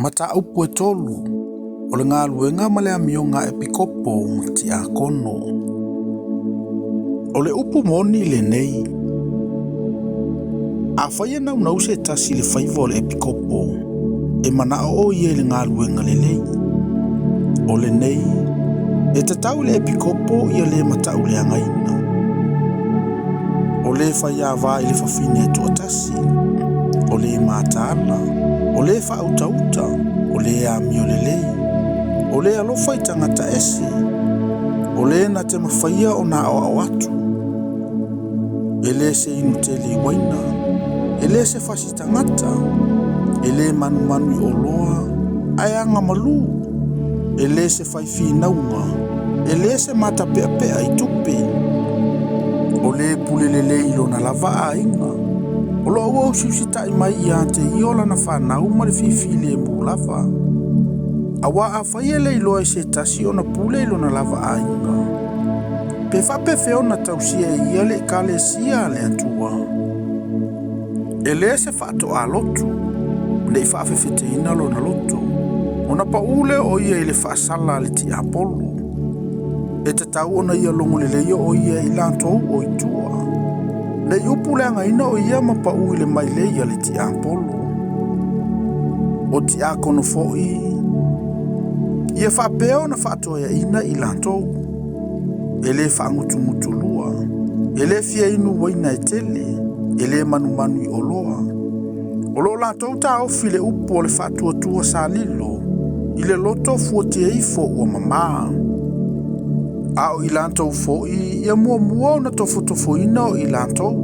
Mataupu e 3, o le galuega ma le amioga a epikopo ma tiakono. O le upu moni lenei, afai e naunau se tasi i le faiva o le epikopo, e manao o ia i le galuega lelei. O lenei, e tatau i le epikopo ia le matauleagaina. O le faiava i le fafine e toatasi, o le mataala, o le faautauta, o le amio lelei, o le alofa i tagata ese, o le na te mafaia ona aoao atu, e le se inu tele i uaina, e le se fasi tagata, e le manumanu i oloa, ae agamalu, e le se fai finauga, e le se matapeapea i tupe, o le pule lelei i lona lava aiga, o loo ua usiusita'i mai ia te ia o lana fanau ma le fifilemu lava. Auā afai e le iloa e se tasi ona pule i lona lava aiga, pe faapefea ona tausia e ia le ekalesia a le Atua. E le se faatoalotu, nei faafefeteina lona loto, ona paʻu lea o ia i le faasala a le tiapolo. E tatau ona ia logolelei o ia i latou o i tua, nei upu leagaina o ia ma paʻu i le mailei a le tiapolo. O tiakono foi, ia faapea ona faatoeaina i latou, e le faagutugutulua, e le fia inu uaina e tele, e le manumanu i oloa. O loo latou taofi le upu o le faatuatua salilo, i le loto fuatia ifo ua mamā. A o i latou foi, ia muamua ona tofotofoina o i latou,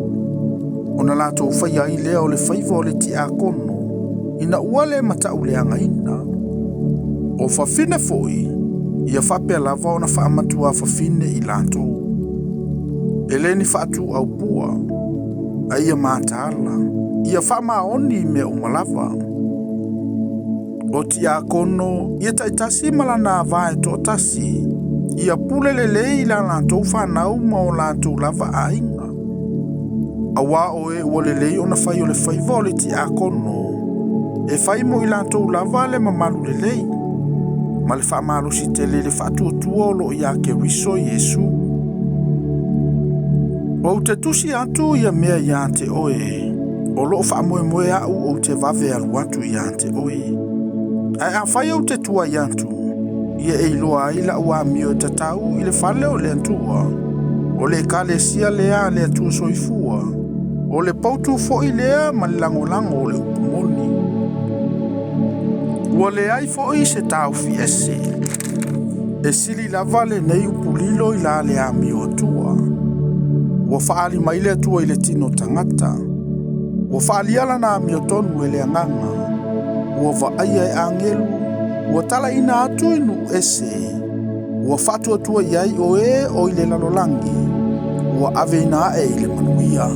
ona latou faia ai lea o le faiva o le tiakono, ina ua le matauleagaina. O fafine foi, ia faapea lava ona faamatua fafine i latou. E le ni faatūaupua, a ia mataala, ia faamaoni i mea uma lava. O tiakono, ia taitasi ma lana ava e toatasi, ia pule lelei i la latou fanau ma o latou lava aiga. Auā o e ua lelei ona fai o le faiva o le tiakono, e fai mo i latou lava le mamalu lelei, ma le faamalosi tele i le faatuatua o loo ia Keriso Iesu. Ou te tusi atu ia mea ia te oe, o loo faamoemoe au ou te vave alu atu ia te oe. Ae afai ou te tuai atu, ia e iloa ai lau amio e tatau i le fale o le Atua, o le ekalesia lea a le Atua soifua, o le poutu foi lea ma le lagolago o le upu moni. Ua leai foi se taofi ese, e sili lava lenei upu lilo i la le amio Atua. Ua faali mai le Atua i le tino tagata, ua faalia lana amiotonu e le agaga, ua vaaia e agelu, ua talaina atu i nuu ese, ua faatuatua i ai o e o i le lalolagi, ua aveina ae i le manuia.